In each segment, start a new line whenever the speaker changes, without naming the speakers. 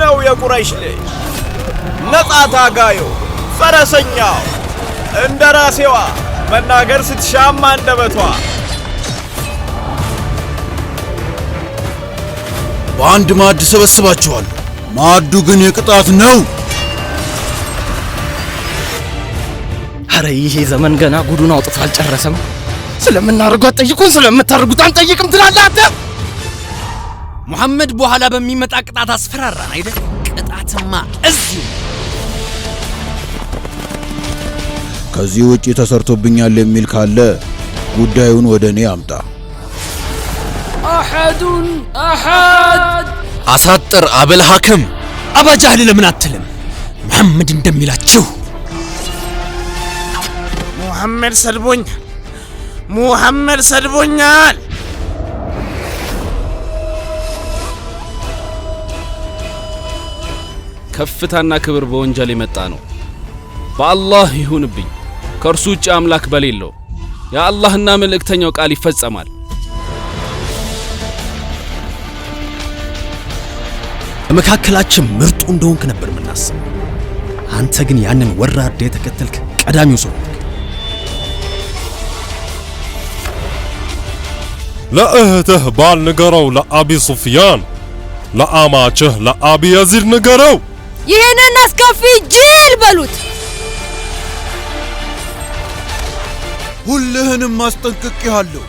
ጀግናው የቁረይሽ ልጅ ነፃ ታጋዩ ፈረሰኛው እንደራሴዋ መናገር ስትሻም አንደበቷ።
በአንድ ማዕድ ሰበስባችኋለሁ። ማዕዱ ግን የቅጣት ነው።
አረ ይሄ ዘመን ገና ጉዱን አውጥቶ አልጨረሰም። ስለምናደርጉ አትጠይቁን፣ ስለምታደርጉት አንጠይቅም ትላለህ አንተ።
ሙሐመድ በኋላ በሚመጣ ቅጣት አስፈራራን አይደል? ቅጣትማ እዚሁ።
ከዚህ ውጪ ተሰርቶብኛል የሚል ካለ ጉዳዩን ወደ እኔ አምጣ።
አሐዱን አሐድ።
አሳጥር አበል ሐክም አባጃህል ለምን አትልም? ሙሐመድ እንደሚላችሁ
ሙሐመድ ሰድቦኛል፣ ሙሐመድ ሰድቦኛል።
ከፍታና ክብር በወንጀል የመጣ ነው። በአላህ ይሁንብኝ፣ ከእርሱ ውጭ አምላክ በሌለው የአላህና መልእክተኛው ቃል ይፈጸማል።
በመካከላችን ምርጡ እንደሆንክ ነበር የምናስበው። አንተ ግን ያንን ወራዳ የተከተልክ ቀዳሚው ሰው ሆንክ።
ለእህትህ ባል ንገረው፣ ለአቢ ሱፊያን፣ ለአማችህ ለአቢ የዚድ ንገረው።
ይህንን አስከፊ ጅል በሉት።
ሁልህንም አስጠንቅቄሃለሁ።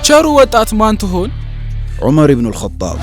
ቸሩ ወጣት ማን ትሆን?
ዑመር ኢብኑ አልኸጣብ።